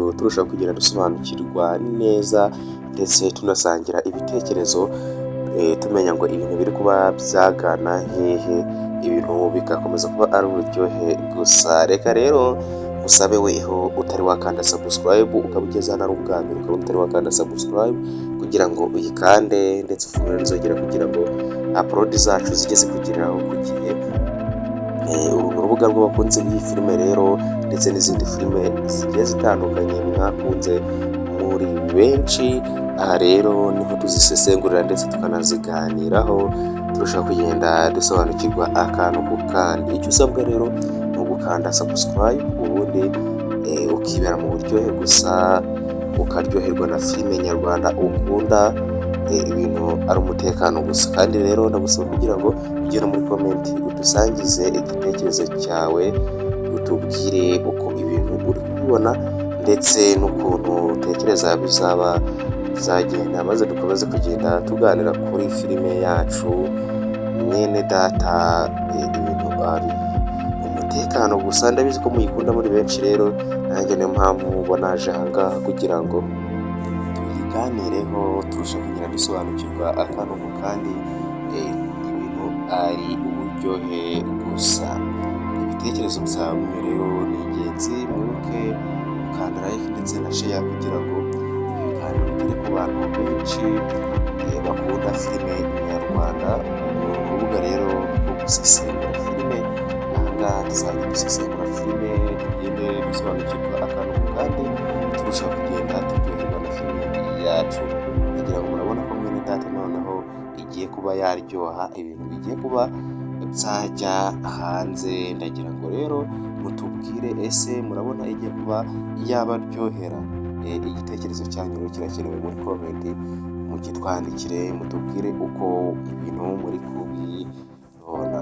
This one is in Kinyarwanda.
ibiganiro, turushaho kugenda dusobanukirwa neza ndetse tunasangira ibitekerezo, tumenya ngo ibintu biri kuba byagana hehe, ibintu bigakomeza kuba ari uburyohe gusa. Reka rero usabe weho utari wakanda subscribe, ukaba ugeze hano ari ubwa mbere, ukaba utari wakanda subscribe kugira ngo uyikande ndetse ufungure n'inzogera kugira ngo upload zacu zijye zikugeraho ku gihe. Uru ni urubuga rw'abakunzi b'iyi filime rero ndetse n'izindi filime zigiye zitandukanye mwakunze muri benshi. Aha rero niho tuzisesengurira ndetse tukanaziganiraho, turushaho kugenda dusobanukirwa akantu ku kandi. Icyo usabwa rero ni ugukanda subscribe, ubundi ukibera mu buryohe gusa, ukaryoherwa na filime nyarwanda ukunda, ibintu ari umutekano gusa. Kandi rero ndagusaba kugira ngo ujye no muri comment udusangize igitekerezo cyawe, utubwire uko ibintu uri kubibona ndetse n'ukuntu utekereza bizaba bizagenda, maze dukomeze kugenda tuganira kuri filime yacu Mwene Data. Ibintu ari umutekano gusa, ndabizi ko muyikunda muri benshi. Rero nanjye niyo mpamvu mubona naje aha ngaha kugira ngo tuyiganireho, turusheho kugenda dusobanukirwa akantu ku kandi, ibintu ari uburyohe gusa. Ibitekerezo byanyu rero ni ingenzi, mwibuke gukanda like ndetse na share kugira ngo ibi biganiro bigere ku bantu benshi bakunda filime nyarwanda. Ni urubuga rero rwo gusesengura filime, aha ngaha tuzajya dusesengura filime, tugende dusobanukirwa akantu ku kandi, turushaho kugenda turyoherwa na filime yacu. Kugira ngo murabona ko Mwene Data noneho igiye kuba yaryoha, ibintu bigiye kuba byajya hanze. Ndagira ngo rero mutubwire, ese murabona igiye kuba yabaryohera? Igitekerezo cyanyu rero kirakenewe muri comment, mukitwandikire mutubwire uko ibintu muri kubibona.